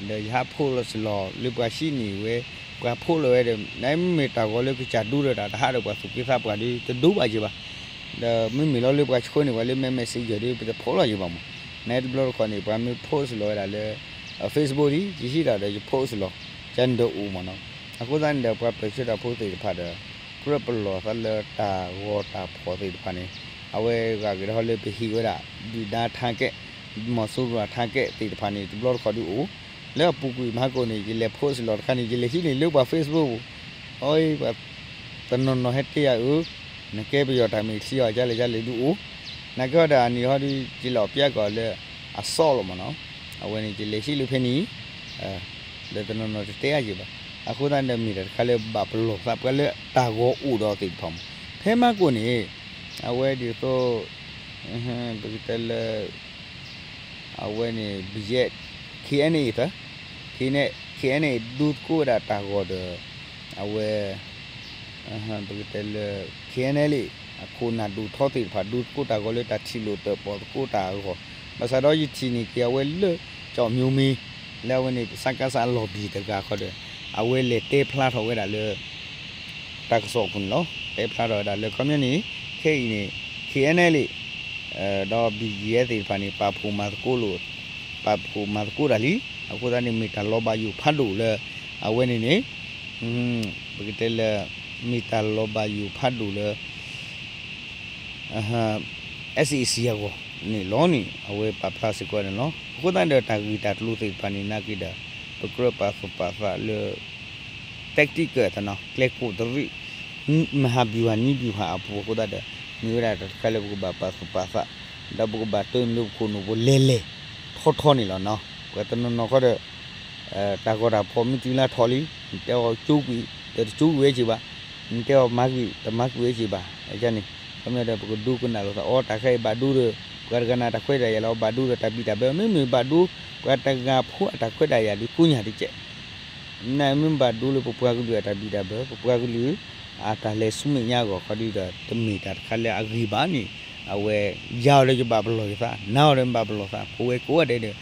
ဒီးယဟး post လီၤစ့ၢ်လီၤလၢပှၤဟံးန့ၢ်ဝဲ, ပှၤ post လီၤဝဲဒီး နမ့ၢ်တၢ်ဂီၤလၢကစၢ်ဒူဒီးတၢ် တဟးဒီးပှၤသူၣ်က့သးပှၢ်ဒီး တဒူဘၣ်ယၤဘၣ်. ဒီးမ့မ့ၢ်လီၤလၢပှၤဆှၢန့ၢ်ပှၤလၢ Messenger ဒီး ပတ post လီၤယၤဘၣ်မး. နတဘျီတခီၣ်န့ၣ် ပှၤမ့ၢ် post လီၤဝဲဒၣ်လၢ Facebook ဒီး ယဟံးတၢ်ဒီးယ post လီၤ ယၤန့ၣ်ဒီးအိၣ်မးနီၤ. အဃိသတးန့ၣ်ဒီး ပှၤပၢၢ်ဆၢတၢ်ဖိသ့ၣ်တဖၣ်ဒီး ကြၢးပလီၢ်သးလၢတၢ်ဂီၤတၢ်ဖီၣ်သ့ၣ်တဖၣ်န့ၣ်, အဝဲဂၤက့ၤဒီးလၢပဟ့ၣ်ဝဲဒၣ် ဒုၣ်ဒါထါကဲး, မီၤစိရိၤထါကဲးသ့ၣ်တဖၣ်န့ၣ် တဘျီတခီၣ်ဒုးအိၣ်, လၢအပူၤကွံာ်မၤဟါကိၣ်န့ၣ် ယလဲၤ post လီၤတခါန့ၣ် ယလဲၤဟံးန့ၢ်လၢပှၤ Facebook ပူၤ, အီ ပှၤတနီၤနီၤဟဲတဲယၤအၢ, နကဲပယီၤတၢ်မ့ၢ်ထံအီၤ ကလဲၣ်ကလဲၣ်ဒုးအိၣ်, နာ်က့ဒီးအနံၤဟီဒုး ယလဲၤအီၣ်ပျဲကီၢ်လၢအစီလီၤမးနီၤ. အဝဲန့ၣ် ယလဲၤဟံးလၢဖဲန့ၣ် ဒီးတနီၤနီၤတတဲအါယံၤဘၣ်. အဃိသတးန့ၣ်ဒီး မ့ၢ်တၢ်တခါလၢဘၣ်ပလီၢ်သးပှၤလၢတၢ်ဂီၤအိၣ်ဒီးသ့ၣ်တဖၣ်မး. ဖဲမၤကိၣ်န့ၣ် အဝဲဒ်သိး ပကတဲလၢ အဝဲန့ၣ် ဘယဲၣ် ခ့အဲၣ်အ့ၣ် သၢ ခ့အဲၣ်အ့ၣ် ဒူသကိးဝဲဒၣ်တၢ်ဂီၤဒီး အဝဲ ပကတဲလၢ ခ့အဲၣ်အ့ၣ် အခိၣ်နၢ်ဒိၣ်ထီသ့ၣ်တဖၣ် ဒူသကိးတၢ်ဂီၤလၢတၢ်ထံၣ်လိာ်တၢၣ်ပီၣ်သကိးတၢ်အဂီၢ်, ဘၣ်ဆၣ်ဒီးယထံၣ်န့ၢ်က့ၤအဝဲလၢ ကၠီၣ်မၠိမ့ၢ် လၢအဝဲန့ၣ် စကစ အလီၢ်ဘံၣ်တဂၤဃီဒီး အဝဲလဲၤတဲဖျါထီၣ်ဝဲဒၣ်လၢ တၢ်ကစီၣ်အပူၤန့ၣ်လီၤ. တဲဖျါထီၣ်ဝဲဒၣ်လၢခီပညီန့ၣ် ခဲအံၤန့ၣ် ခ့အဲၣ်အ့ၣ် ဒီး ဘံၣ်ယဲၢ်သ့ၣ်တဖၣ်န့ၣ် ပာ်ဖှိၣ်မၤသကိးလိာ် ပာ်ဖှိၣ်မၤသကိးတၢ်လံ. အဃိသတးန့ၣ် မ့ၢ်တၢ်လီၤဘၣ်ယိၣ်ဖးဒိၣ်လၢ အဝဲန့ၣ်န့ၣ် ပကတဲလၢ မ့ၢ်တၢ်လီၤဘၣ်ယိၣ်ဖးဒိၣ်လၢ SAC အဂီၢ်န့ၣ်လီၤန့ၣ် အဝဲပာ်ဖျါစ့ၢ်ကီးန့ၣ်လီၤ. အဃိသတးဒီးတၢ်ဂ့ၢ်တၢ်ကျိၤသ့ၣ်တဖၣ်န့ၣ် နာ်က့ဒီး ပကြၢးပာ်သူၣ်ပာ်သးလၢ tactical သနီၤ ကျဲကိးတရံး မဟာဗျူဟာ နည်းဗျူဟာ အပူၤအဃိသတးဒီး မ့ၢ်ဝဲဒၣ်တၢ်တခါလၢပကဘၣ်ပာ်သူၣ်ပာ်သး ဒီးပကဘၣ်တၢၢ်လၢပခိၣ်နူာ်ပူၤလဲၤလဲၤထီထီန့ၣ်လီၤနီၤ. ပှၤတနီၤနီၤဃီဒီး တၢ်ဂီၤတၢ်ဖီၣ်မ့ၢ်တုၤလၢထီၣ်လံ နတဲအီၤကၠိကွံာ် ဒီးတကၠိကွံာ်ဝဲက့ၤဘၣ်, နတဲအီၤမၤကွံာ် တမၤကွံာ်ဝဲက့ၤဘၣ်. အန့ၣ် ခီပညီဒီး ပကဒိကနၣ်လိာ်သး အီ တၢ်ခဲအံၤဘၣ်ဒိဒီး ပှၤတဂၤန့ၣ်တၢ်ခွဲးတၢ်ယာ်လီၤ ဘၣ်ဒိဒီးတၢ်ဘံၣ်တၢ်ဘၢ မ့မ့ၢ်ဘၣ်ဒိ ပှၤတဂၤဖိအတၢ်ခွဲးတၢ်ယာ်ဒုးကိးညါတကဲး နမ့ၢ်ဘၣ်ဒိလၢပပှၤကလုာ်အတၢ်ဘံၣ်တၢ်ဘၢ ပပှၤကလုာ် အတၢ်လဲၤဆူမဲာ်ညါအဂီၢ်ခီဒုးဒီး တမ့ၢ်တၢ်တခါလၢအဂ့ၤဘၣ်န့ၣ် အဝဲ ယၤအီၤဒီးယဘၣ်ပလီၢ်ယသး နၤအီၤဒီးမ့ၢ်ဘၣ်ပလီၢ်သး ပဝဲကိးဂၤဒဲးဒီး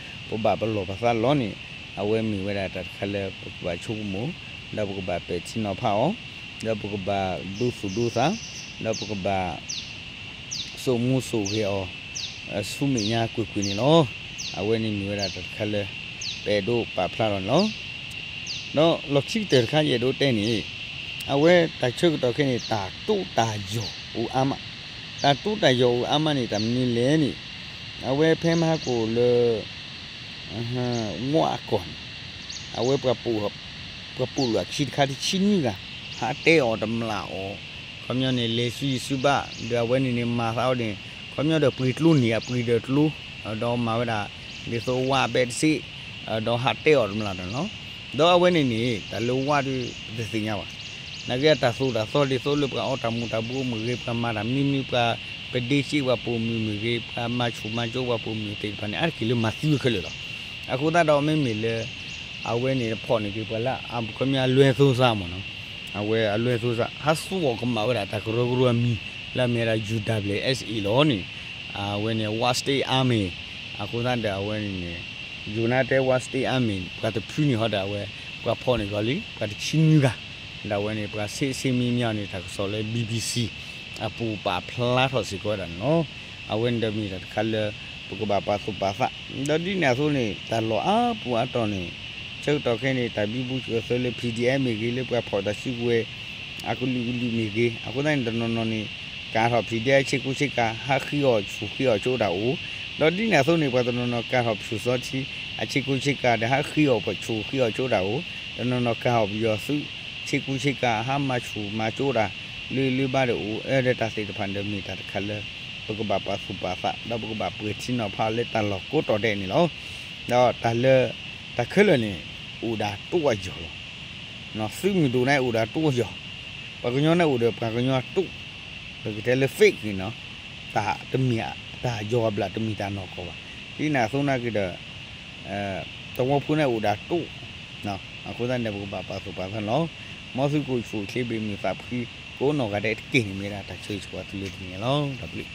ပဘၣ်ပလီၢ်ပသးလီၤန့ၣ် အဝဲမ့ၢ်ဝဲဒၣ်တၢ်တခါလၢပကဘၣ်ဆိကမိၣ် ဒီးပကဘၣ်ပဲာ်ထံနီၤဖးအီၤ ဒီးပကဘၣ်ဒိသူၣ်ဒိသး ဒီးပကဘၣ် စိာ်မူစိာ်ဂဲၤအီၤ ဆူမဲာ်ညါကွ့ၢ်ကွ့ၢ်န့ၣ်လီၤ. အဝဲန့ၣ်မ့ၢ်ဝဲဒၣ်တၢ်တခါလၢ ပအဲၣ်ဒိးပာ်ဖျါထီၣ်န့ၣ်လီၤ. ဒီးလီၢ်ခံကတၢၢ်တခါယအဲၣ်ဒိးတဲန့ၣ် အဝဲတၢ်ဆၢကတီၢ်ခဲအံၤန့ၣ် တၢ်တိတၢ်ယီၢ်အိၣ်အါမး, တၢ်တိတၢ်ယီၢ်အိၣ်အါမးန့ၣ် တၢ်မနုၤလဲၣ်န့ၣ် အဝဲဖဲမဟါကိၣ်လၢ ဝါအကီၢ်န့ၣ် အဝဲ ပှၤပိာ်လိာ်အခံတခါတဆံနွံဂၤ ဟးတဲအီၤတမျၢ်အီၤ, ခီပညီန့ၣ် လဲၤဆူယံၤဆူဘၣ် ဒီးအဝဲန့ၣ်န့ၣ် မၤသးအီၤန့ၣ် ခီပညီဒီးပှ့ၤကျိန့ၢ်အပှ့ၤဒီးကျိ, ဒီးမၤဝဲဒၣ် ဒ်သိးဝါအဘဲတစ့ၣ်, ဒီးဟးတဲအီၤတမျၢ်ဒီးလီၤ. ဒီးအဝဲန့ၣ်န့ၣ် တၢ်လၢဝါဒီး ပတသ့ၣ်ညါဘၣ်. နာ်က့အတၢ်သိၣ်တၢ်သီဒ်သိးလၢပှၤအီတၢ်မူၤတၢ်ဘှီမ့ၢ်ဂ့ၤ, ပှၤမၤတၢ်မနုၤမနုၤ, ပှၤပဒ့စ့ၣ်ပှၤပိာ်မုၣ်မ့ၢ်ဂ့ၤ, ပှၤမၤဆူၣ်မၤကၠိပှၤပိာ်မုၣ်သ့ၣ်တဖၣ်န့ၣ် အါတက့ၢ်လၢမၤသံဝဲခဲလၢာ်လီၤ. အဃိသတးဒီးမ့မ့ၢ်လၢ အဝဲန့ၣ်ဖီၣ်န့ၢ်က့ၤပှၤလၢ အခီပညီအလွဲၢ်သိစါမ့ၢ်နီၤ, အဝဲအလွဲၢ်သိစါ ဟးသူအီၤကမၣ်ဝဲဒၣ်တၢ်ကရၢကရိအမံၤ လၢအမ့ၢ်ဝဲဒၣ် UWSA လီၤန့ၣ်, အဝဲန့ၣ် Wa State Army, အဃိသတးဒီးအဝဲန့ၣ်န့ၣ် ယိၤနါတဲ Wa State Army ပှၤတဖုန့ၣ်ဟီဒီးအဝဲ ပှၤဖီၣ်န့ၢ်ကီးလံ ပှၤတဆံနွံဂၤ, ဒီးအဝဲန့ၣ် ပှၤဆ့ဆ့မံမံအီၤန့ၣ် တၢ်ကစီၣ်လၢ BBC အပူၤပာ်ဖျါထီၣ်စ့ၢ်ကီးဝဲဒၣ်န့ၣ်လီၤ. အဝဲန့ၣ်ဒီးမ့ၢ်တၢ်တခါလၢ ပကဘၣ်ပာ်သူၣ်ပာ်သး, ဒီးဒ်န့ၣ်အသိးန့ၣ် တၢ်လီၢ်အါပူၤအါတီၤန့ၣ် ဆၢကတီၢ်ခဲအံၤန့ၣ် တၢ်ဘံဘူဆၢၣ်သၢလၢ PDF မ့ၢ်ဂ့ၤ လၢပှၤဖီၣ်တၢ်စုကဝဲၤ အကလုာ်ကလုာ်မ့ၢ်ဂ့ၤ, အဃိသတးန့ၣ် တနီၤနီၤန့ၣ် ကၤထီၣ် PDF ဆ့ကူဆ့ကၤ ဟးဃ့အီၤဆူၣ်ဃ့အီၤဆိတၢ်အိၣ်, ဒီးဒ်န့ၣ်အသိးန့ၣ် ပှၤတနီၤနီၤကၤထီၣ်ပၠူၣ်စီထံ အဆ့ကူဆ့ကၤဒီး ဟးဃ့အီၤပှၤဆူၣ်ဃ့အီၤဆိတၢ်အိၣ်, တနီၤနီၤကၤထီၣ်ပယီၤသုး ဆ့ကူဆ့ကၤ ဟးမၤဆူၣ်မၤကၠိတၢ် လၢလၢဘၣ်ဒီးအိၣ်, အၢ ဒီးတၢ်သ့ၣ်တဖၣ်န့ၣ်ဒီးမ့ၢ်တၢ်တခါလၢ ပကဘၣ်ပာ်သူၣ်ပာ်သး ဒီးပကဘၣ်ပှဲၤထံနီၤဖးလၢတၢ်လီၢ်ကိးတီၤဒဲးန့ၣ်လီၤ. ဒီးတၢ်လၢ တၢ်ခဲလၢာ်န့ၣ် အိၣ်ဒီးတိအယီၢ်လီၤ. သုးမုၢ်ဒိၣ်န့ၣ်အိၣ်ဒီးတိအယီၢ်, ပှၤကညီန့ၣ်အိၣ်ဒီးပှၤကညီတိ, ပကတဲလၢ fake န့ၣ်နီၤ, တၢ်တမ့ၢ်တၢ်ယီၢ်အဘျၣ် တမ့ၢ်တၢ်နီၢ်ကီၢ်ဘၣ်. ဒ်န့ၣ်အသိးနာ်က့ဒီး သဝီဖိန့ၣ်အိၣ်ဒီးတိ အဃိသတးန့ၣ် ပကဘၣ်ပာ်သူၣ်ပာ်သးန့ၣ်လီၤ. မ်သုကအိၣ်ဆူၣ်အိၣ်ချ့ ဘၣ်မုာ်သးဖှံ ကိးနီၢ်ဂၤဒဲးတက့ၢ်န့ၣ် မ့ၢ်ဒၣ်တၢ်ဆၢဂ့ၤဆၢဝါသုလၢတနံၤအံၤလီၤ. တၢ်ဘျုး